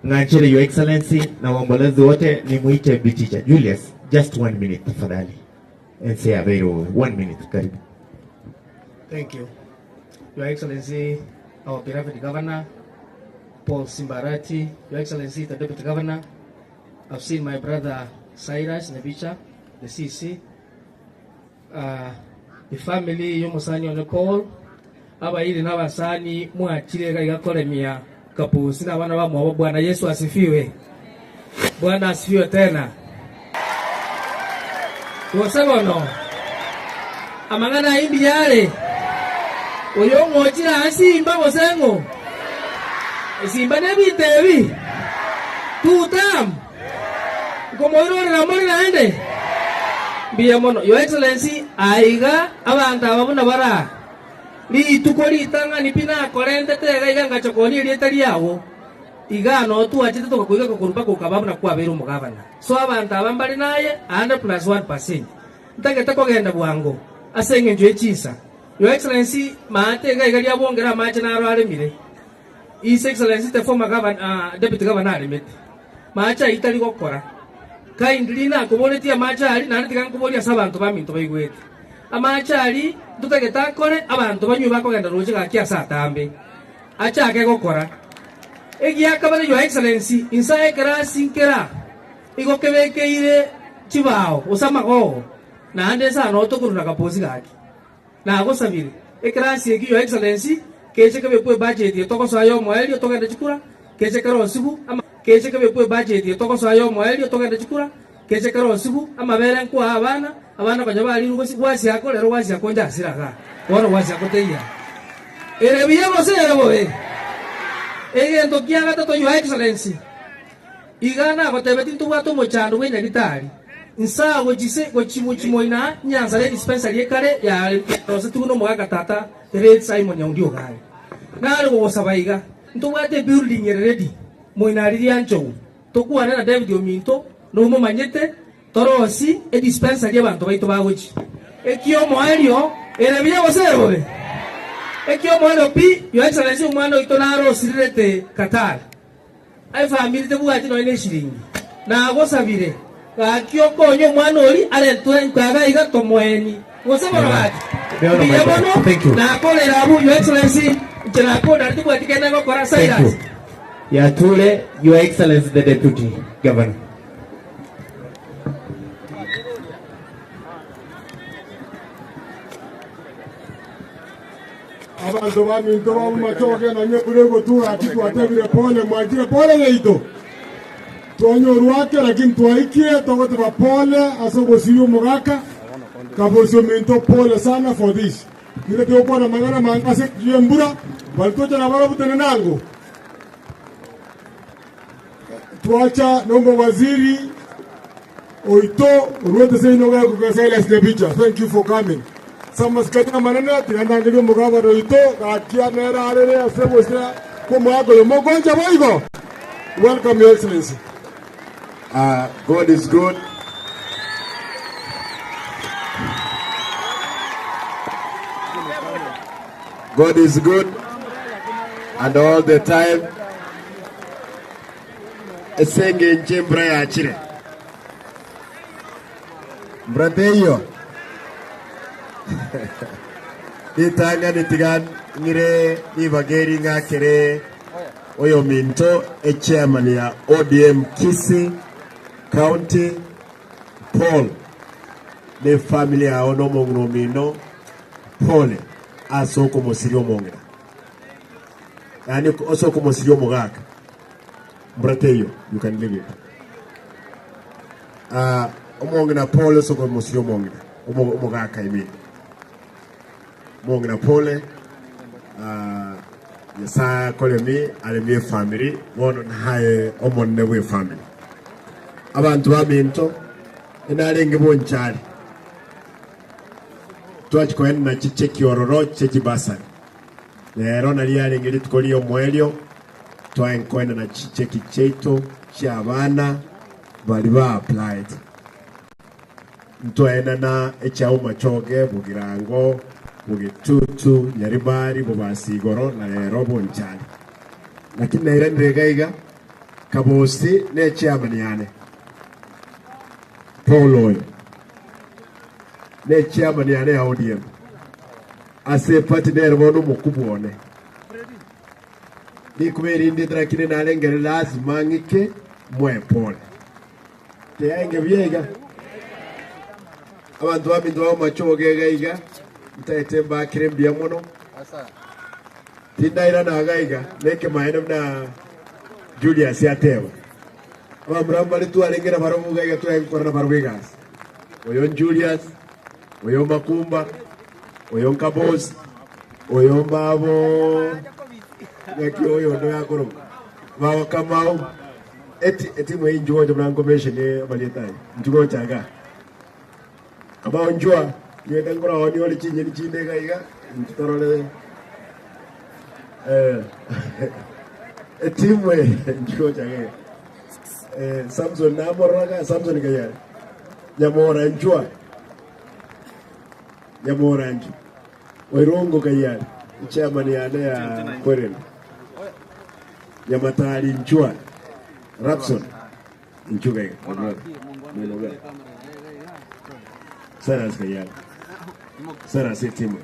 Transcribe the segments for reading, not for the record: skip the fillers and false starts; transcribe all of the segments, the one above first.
Ng'anchere Your Excellency na waombolezi wote nimuite Biticha Julius, just one minute tafadhali. Ense yabeire owe. One minute, karibu. Thank you. Your Excellency, our beloved Governor, Paul Simbarati, Your Excellency, the Deputy Governor, I've seen my brother Cyrus Nebicha, the CC, uh, the family y'omusani one Paul, abairi n'abasani mwachire iga iga koremia kapusi na abana bamwabo. Bwana Yesu asifiwe. Bwana asifiwe tena. Gose bono amang'ana ayio mbuya are? Oyo ong'ochire aa simba gose ng'o? Esimba nebinto ebi? Tutam? Nkomoirorera more naende? Mbuya mono, Your Excellency, aiga abanto aba buna bare aa. Rituko ritang'ani pi nakorentete iga iga ngacha koonia erieta riao, igaa noo twachete togakoiga korwa mpaka okaba buna kwabeire omogabana. So abanto aba mbare naye a hundred plus one percent. Ntagete kogenda bwango ase engencho ye chinsa. Your Excellency, maate iga iga riabongere amache naro aremire. His Excellency the former governor, deputy governor aremete. Mache ayio tari gokora. Kindly nakoboretie amache aria naende tiga nkoborie ase abanto baminto baigwete. Amache aria ntotagete akore abanto banywe bakogenda roche gaki ase atambe. Achake gokora. Egiakabere Your Excellency, inse aye ekerasi nkera igo kebekeire chibao gose amagogo naende inse aa noo tokoruna kaposi gaki. Nagosabire, ekerasi eki Your Excellency keche kebekwe ebudget eye togosoa y'omoerio togende chikura, keche kerosigu ama keche kebekwe ebudget eye togosoa y'omoerio togende chikura, keche kerosigu amabere nkoa abana, abana konya barirwe gosi gwasiako rero gwasiako njasira igaa, bono gwasiako teiyo. Ere buya gose ere bobe? Egento kia gatato Your Excellency, Iga nagotebetie ntobwate omochando bw'enyagitari, inse aa gochise gochi moina aa nyansa ya dispensary ekare yarosetigwe nomogaka tata the late Simon Nyaundi Ogare. Nare gogosaba iga, ntobwate ebuilding ere ready moina aria Rianchogu, tokwane na David ominto nomomanyete, torosie edispensary abanto baito bagochi. Ekiomoerio ere buya gose ere bobe? Ekiomoerio pi, Your Excellency omwana oito narosirirete Qatar. Efamiri tebwati nonya neshiringi. Nagosabire, gaki okonye omwana oria arentwe nkaga iga tomoeni. Gose bono gaki, mbuya mono nakorera abwo Your Excellency, inche nakodare tebwati kende ngokora. Cyrus. Yature, Your Excellency the Deputy Governor. Abanto baminto ba bomachoge na nyekure egotura gaki twatebire pole mwanchire pole yaito twanyorwa ake lakini twaikire togoteba pole ase ogosiria omogaka kabosi ominto pole sana for this ninde tigokwana amang'ana mange ase engencho y'embura bari tocha nabarabwo tenenango twacha nomowaziri oito orwete seino gekoka Silas Nyabicha thank you for coming ase amasikani amanene tiga ndangerie omogabana oito gakia nere arere ase ogosira kw'omwaka oyo mogoncha boigo welcome your excellency Uh, God is good. God is good and all the time. Ase engencho embura yachire. Mbura teiyo. Ritang'ani tiga ng'ire ribaga eri ng'akere oyominto echairman ya ODM Kisii County Paul ne family yao na omong'ina omino pole ase okomosiria omong'ina. Yaani ase okomosiria omogaka. Mbura teiyo, you can leave it. Ah, omong'ina pole ase okomosiria omong'ina, omo- omogaka I mean. Omong'ina pole, ah, Nyasaye akoremie, aremie efamiri, bono naye omonene bw'efamiri. Abanto baminto, enarenge bonchari, twachia koenana chicheki ororo chie chibasari. Rero nario yarenge rituko ri'omoerio twaenkoenana chicheki chiaito chi'abana baria ba applied. Ntwaenana echiaomachoge, Bogirango, Bogetutu, Nyaribari, Bobasi Igoro na rero Bonchari. Naki nairanire iga iga. Kabosi ne chairman yane. Paul oyo ne chairman yane ya ODM. Ase eparty nere bono omokubwa one. Rikuba erinde lakini narengere lazima ng'ike moe pole. Tiyaenge buya iga. Abanto baminto b'amachoge iga iga, ntaete mbakire mbuya mono. Tindairana iga iga nekemaene buna Julius ateba. Abamura mbare twarenge nabarobwo iga iga twarenge gokora nabarobwo egasi. Oyo Julius, oyo Makumba, oyo Nkabosi, oyo mbabo ng'aki oyo onde oyakorokwa babo Kamau. Eti etimu eye inchuo gocha buna nkomesheni amarieta aye. Inchuo gocha igaa. Kamau nchua, niete nkoraonie ore chinyeni chinde iga iga, inchu torore eh, etimu eye inchuo gocha iga iga. Eh, Samson namorora igaa, Samson kayare. Nyamora nchua. Nyamora nchua. Oirongo kayare, echairman yane ya Kwerende. Nyamatari inchwa, Rabson inchuga iga, my brother. Mwino iga. Cyrus Kayala. Cyrus etimu.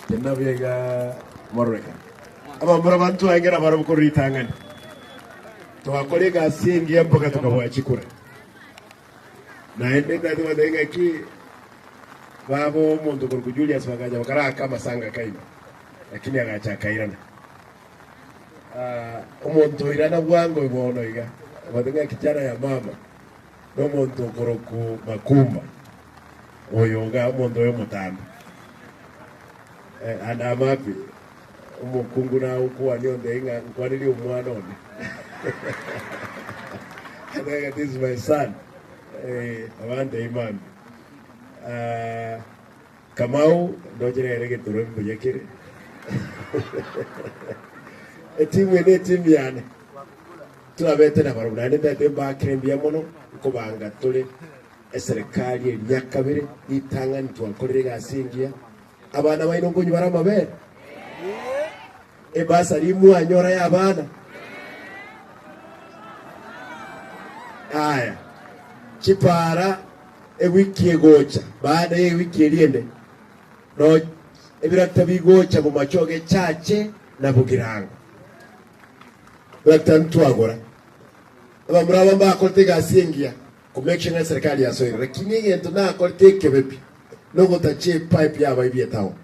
Tena buya iga mororeka. Abamura bantu aingera barabwo korwa ritang'ani. Twakora egasi engiya mpaka tukaboa chikura. Naende ntagete goteba ng'aki baba omonto korwa Julius bakacha bakaraka amasanga kaino. Lakini agacha akairana. Omonto oirana bwango bono iga, ogote ng'a kijana ya mama, nomonto okorokwa Makumba, oyo iga omonto oyo omotambe. And I'm happy, omokungu nagokwania ontebie ng'a nkwanerie omwana one. Antebie ng'a this is my son, abantebie mambia. Kamau ndoche nere egetoro mbuya kere. Etimu eye netimu yane. Twabete nabarabwo naende ntagete mbakere mbuya mono nkobanga tore eserekari eria kabere ritang'ani twakorire egasi engiya. Abana baino nkonywa bare amabere? Ebasari mwanyora ya abana? Aya, chipara Ewiki egocha, baada y'ewiki eria ende, no ebirakita bigocha bomachoge Chache na Bogirango. Birakita ntwagora. Abamura aba mbakorete egasi engiya ko make sure ng'a eserikali yasoire. Lakini egento nakorete ekebe pi, nogotacha epipe y'abaibi etown.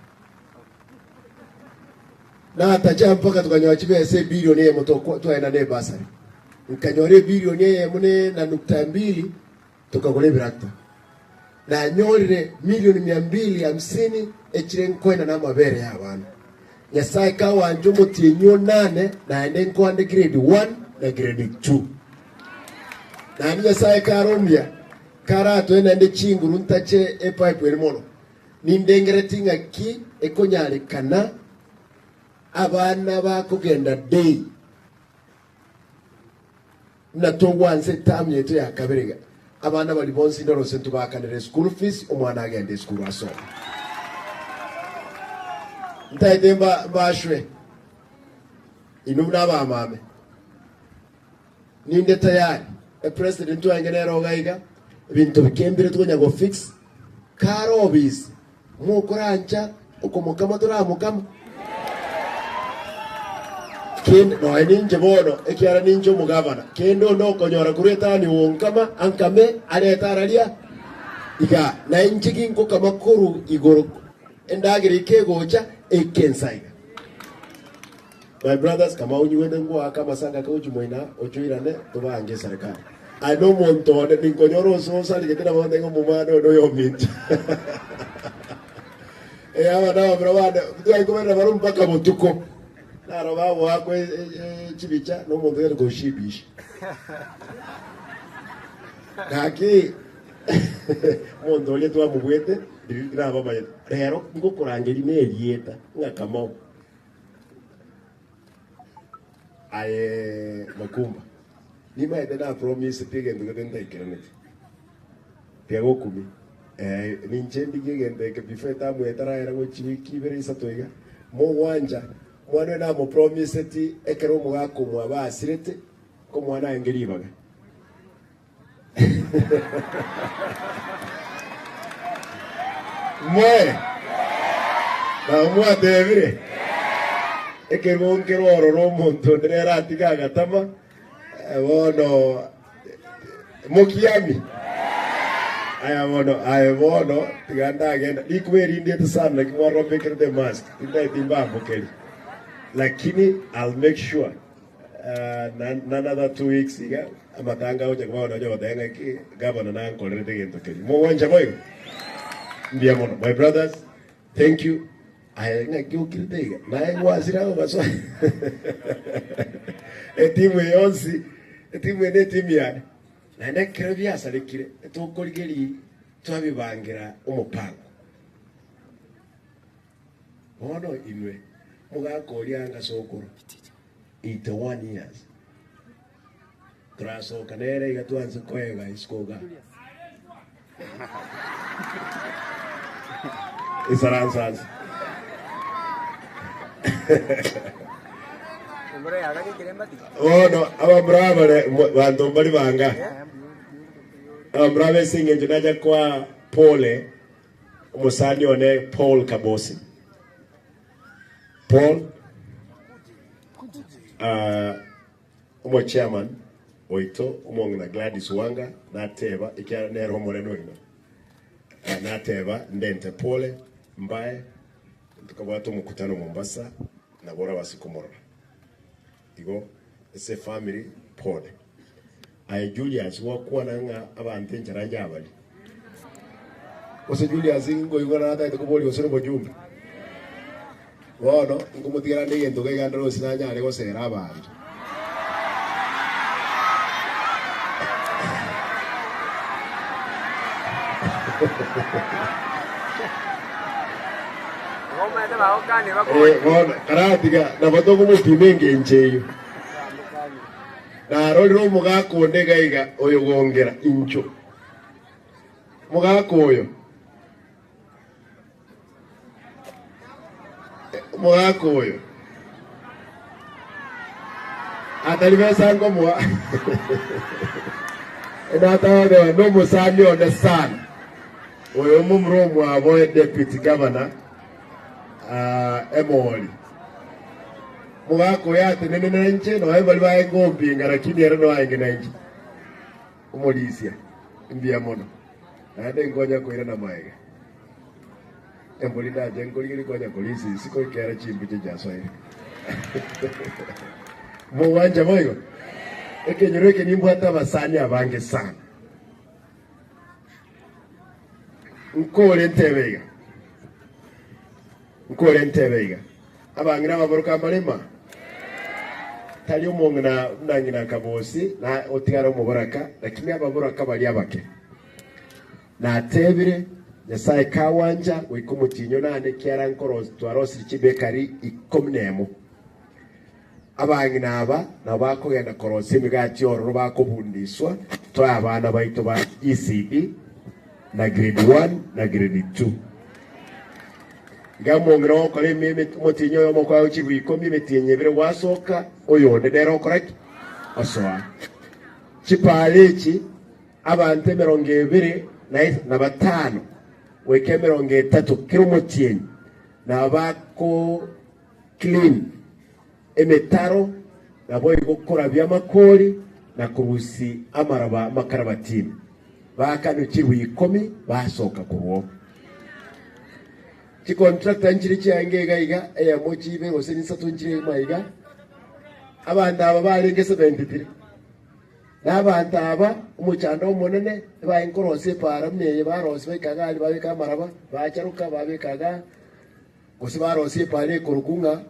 Natacha mpaka tukanyora chibesa ebilioni eyemo twaenda na ebasari. Nkanyora ebilioni eyemo na nukta mbili Tokagora ebirakita. Nanyorire milioni mia mbili hamsini echire nkoena namabere y'abana. Nyasae kawanche omotienyi onane naende nkoande grade one na grade two. Naende Nyasae kare omuya karatoe naende chinguru ntache epipe eri mono. Nindengereti ng'aki ekonyarekana abana bakogenda day. Buna togwansa etamu yaito ya kabere iga, abana baria bonsi ndorose ntobaakanere eschool fees, omwana agende esukuru asome. Ntaete mba mbashwe inwe buna abamame. Ninde tayari, epresident oyange nere iga iga, ebinto bike mbire tokonya go fix, kare obisi, mokorancha okomokama toramokama. Kende nonya ninche bono, ekiagera ninche omogavana, kende onde okonyora korwa etaani ogonkama, ankame, arete araria iga, na inche ginkokama korwa igoro endagera eke egocha eike insa iga. My brothers, kama onyigwete ngoaka amasanga ake gochia moina, oche oirane, tobange eserekari. Aye nomonto one, ninkonyora ose osarigete nabo ngoteba ng'a omomwana one oyominto. Eh, aba nabamura bane, tware koberera barobwo mpaka botuko. Naro bagoakwa e- e- e- chibicha, na omonto ogenda koshibisha. Gaki, omonto oria twamobwete, riria tinabamanyete. Rero ngokorangeria na erieta, ng'a Kamau. Aye Makumba, nimaete napromisete egento gete ntaikeraneti. Tiga gokumia. Eh, ninche ndigie egento eke before etamu etaraera gochia wiki ibere isato iga. Mogwancha, omwana oyo namopromiseti ekero omogaka omwabo asirete. Komwana aenge ribaga. Moe, nabo mwatebire, ekeruo nkere ororo omonto onde nere atige agatama, eh, bono mokiami. Aya bono, aye bono, tiga ndagenda. Rikuba erindiete sana naki mwarora mbekerete emask, tindageti mbambokeri. Lakini I'll make sure Na another 2 weeks iga amatanga agocha koba nonya goteba ng'aki gavana nankorerete egento keria. Mogwancha boigo? Mbuya mono my brothers, thank you. Aye ng'aki okirete iga? Naye gwasire agogosoa etimu eye yonsi, etimu eye ne etimu yane. Naende ekero biasarekire tokorigeria twabibangera omopango. Bono inwe mogakoria anga sokoro 81 years, torasoka nere iga twanse koega isiko igaa. Isaransa ase. Bono abamura abare banto mbari banga abamura abese eng'encho nacha koa pole Omosani one Paul Kabosi. Paul, ah, omochairman oito omong'ina Gladys Wanga nateba ekiagera nere omorene oino. Ah, nateba ndente pole mbae tokabwate omokutano Mombasa nabo orabase komorora. Igo ase efamiri pole. Aye Julius gwakwana ng'a abanto enchara njabari. Gose Julius nkoigwa natagete koboria gose nomojumbe. Bono nkomotigera ande egento iga iga ndore gose nanyare gosera abanto. Eh, bono karatiga nabo tokomopima engencho eyio. Narorire omogaka onde iga iga oyogongera incho. Omogaka oyo, omogaka oyo atari besa nkomoa natagoteba nomosani one sana oyo omomura omwabo deputy governor ah, Emori. Omogaka oyo atenene nainche, nonya baria baye ngompinga, lakini ere noaenge nainche. Omorisia, mbuya mono, naende nkonya koirana magega. Embori ndache nkorigereria konya korisia isiko ekero chimbuche chiasoire. Mogwancha boigo? Ekenyoro eke nimbwate abasani abange sana. Nkore ntebe iga. Nkore ntebe iga. Abang'ina ababoroka amarema, tari omong'ina buna ng'ina Kabosi na otigare omoboraka, lakini ababoraka baria abake. Natebire, Nyasae kagwancha goika omotienyi onane ekiagera nkoro twarosirie chibekari ikomi nemo. Abang'ina aba nabo bakogenda korosia emegati ororo bakobundiswa toe abana baito ba ECD na grade 1 na grade 2. Iga omong'ina ogokora omotienyi oyomo okoegwa chilifu ikomi emetienyi ebere gwasoka, oyonde nere okora ki? Osoa. Chipaara echi abanto emerongo ebere na batano goika emerongo etato kera omotienyi nabo bako clean emetaro, naboigo korabia amakori na korusia amaraba amakarabatini. Baakanwe chilifu ikomi basoka korwa oo. Chicontractor nchire chiaenge iga iga, eyemo chibe gose nisato nchire ime iga. Abanto aba barenge 73. Na abanto aba omochando omonene ebaye nkorosia epaara buna eye barosia baika iga aria babeka amaraba, bacharoka babeka igaa. Gose barosie epaara ekorokwa ng'a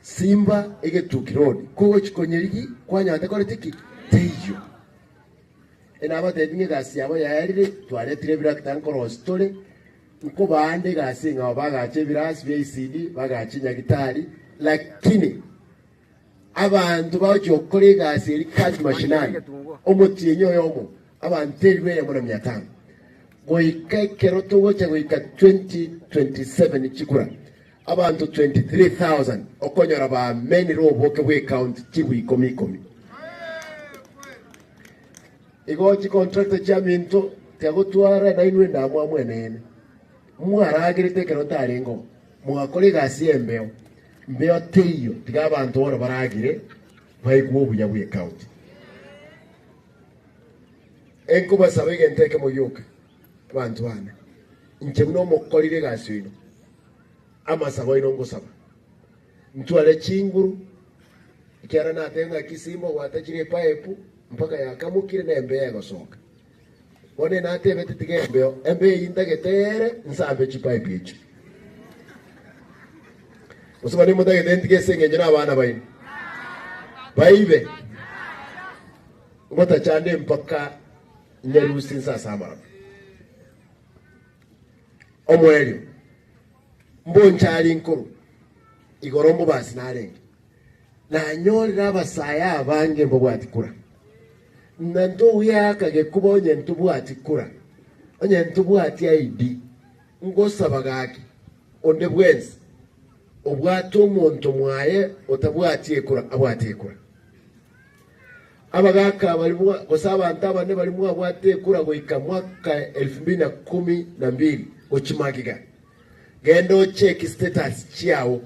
Simba egetuki Road, kogochia konyerigi kwanyora tekoreti ki? Teiyo. Enabatebi ng'a egasi yabo yaerire, twaretire ebirakita nkorosia tore, nkobaande egasi eng'ao bagache ebirasi bia ECD, bagache nyagitari, lakini Abanto bagochia gokora egasi eria kazi mashinani, omotienyi oyomo, abanto elifu eyemo na mia tano. Goika ekero togocha goika 2027 chikura, abanto 23,000 okonyora bamenire oboke bw'ecounty chilifu ikomi ikomi. Igo chicontractor chiaminto tiagotwara nainwe endamwamu enene. Mwaragerete ekero ntarenge oo, mwakora egasi y'embeo. Mbeo teiyo, tiga abanto bono baragire baigwe obuya bw'ecounty. Enkobasaba egento ekemo gioka, abanto bane, inche buna omokorire egasi oino, amasabo aino ngosaba, ntware chinguru, ekiagera natebire ng'a Kisimba gwatachire epipe mpaka yakamokire na embeo egosoka. Bono natebete tiga embeo, embeo eyio ntagete ere nsambe chipipe echio. Gose bane motagete ntige ase eng'encho na abana baino baibe ngotachande mpaka nyarusie inse ase amaraba. Omoerio mbonchari nkoru igoro mbobasi narenge Nanyorire abasae abange mbabwati kura, na ntogeaka gekuba onye ntobwati kura, onye ntobwati ID. Ngosaba gaki onde bwensi obwate omonto mwaye otabwati ekura abwate ekura. Abagaka baria gose abanto abanene baria mwabwate ekura goika mwaka elfu mbili na kumi na mbili gochia magega, genda ocheki status chiao.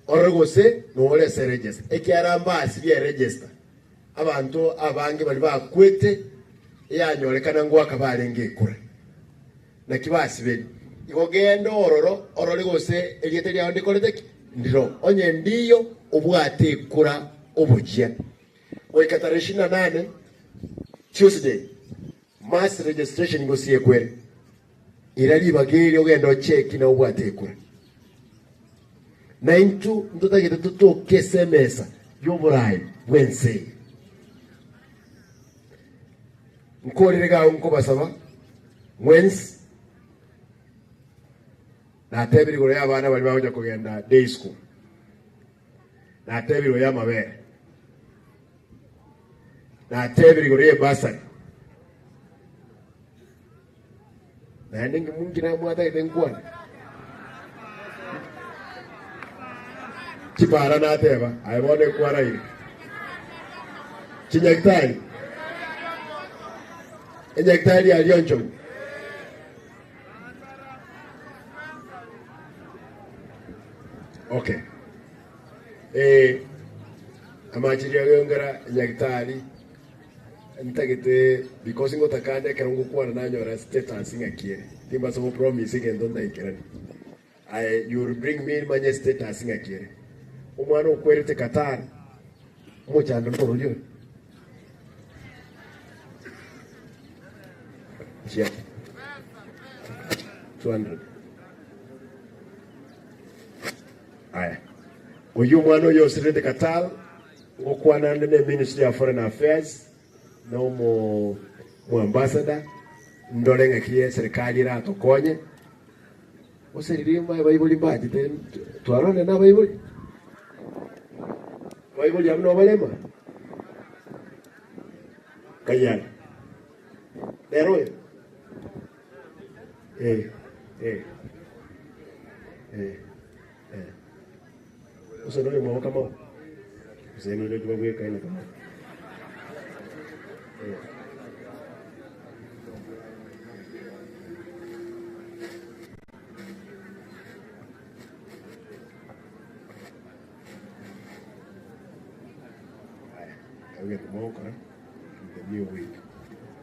Orore gose nore ase eregister, ekiagera mbasirie eregister abanto abange baria bakwete eyanyorekana ngoaka barenge ekura. Naki basiberi. Igo genda ororo orore gose erieta riao ndikorete ki? Ndiro. Onye ndiyo, obwate ekura obochia. Goika tarehe ishirini na nane, Tuesday, mass registration ngosiekwe ere. Ira ribaga eri ogende ocheki na obwate ekura. Na intwe ntotagete totoke ase emesa y'oboraai bw'ense eye. Nkorire iga agwo nkobasaba mwensi, natebire igoro y'abana baria bagocha kogenda day school, natebire igoro y'amabere, natebire igoro y'ebasari. Naende nki namwatagete nkwane? Chipara nateba, aye bono ekwaraire. Chinyagitari, enyagitari aria Onchogu. Okay. Eh, amachiria agongera enyagitari. Ntagete because ngotaka ande ekero ngokwana nanyora status ng'aki ere. Timbasa go promise egento ntaikerani. Aye you will bring me manye status ng'aki ere. Omwana okwerete Qatar omochando norori oyo? Chia 200. Aya. Oyio omwana oyo osirete Qatar Ngokwana ande ne Ministry ya Foreign Affairs na omo ambassador ndore ng'aki eserikali eratokonye. Gose riria abaibori mbachete twarorire na abaibori? Abaibori abwo nabo barema? Kayare. Nere oyo? Eh, eh, eh. Eh. Gose noyo omwabo Kamau? Gose noyo ochia bwekaine Kamau? Eh. Aya, egento mogokora, in the new week,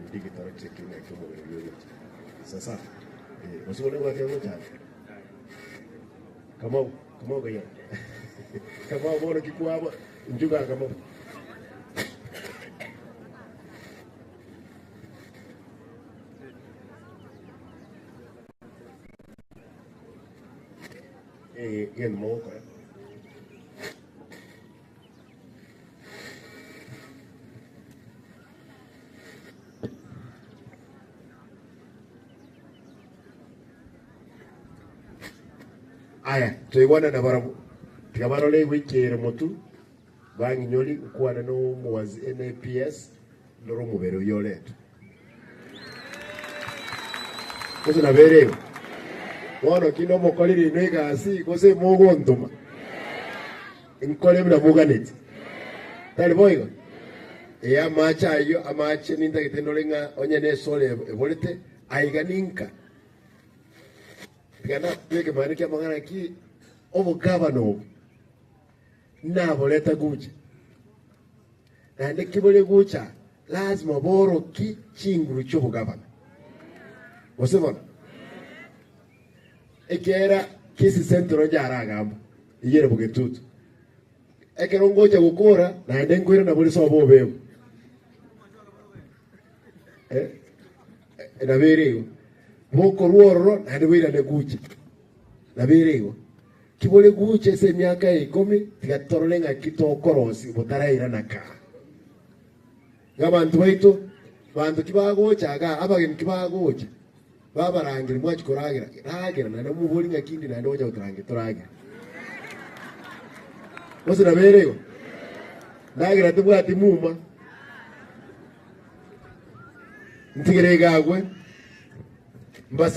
ndigitoro checking ng'aki omobere oria ogocha. Sasa, eh, gose bono obwate ogochaka? Kamau, Kamau kaiga. Kamau bono ki kwabo, inchuka Kamau. Eh, gento mogokora. Aya, toigwane nabarabwo, tiga barore ewiki ere motwe, bang'inyori nkwane nomowazi NAPS, ndore omobere oyio oretwe. Gose nabere igo? Bono ki nomokorire inwe egasi, gose mogontoma nkore buna moganeti? Tari boigo? Ee, amache ayio, amache nintagete ndore ng'a onye nesore eborete, aiga ninka. Tiga nakobeke ekemanyererio ki'amang'ana ki obogabana obo naboreta gocha. Naende kibore gocha lazima boroki chinguru chi'obogabana. Gose bono? Ekiagera Kisii Central onye aragamba, eyio ere bogetutu. Ekero ngocha gokora, naende nkoirana bore sobo obebo. Eh, nabo ere igo. Bokorwa ororo naende boirane gucha. Nabo ere igo. Kibore gucha ase emiaka ya ikomi, tiga torore ng'aki tokorosia botarairana kaa. Iga abanto baito, banto ki bagocha igaa, abageni ki bagocha, babarangeri mwachia koragera, ragera naende mobori ng'aki indi naende gocha gotorangeria toragere. Gose nabo ere igo? Ndagera tebwati muma, ntigere iga agwe, mbasa.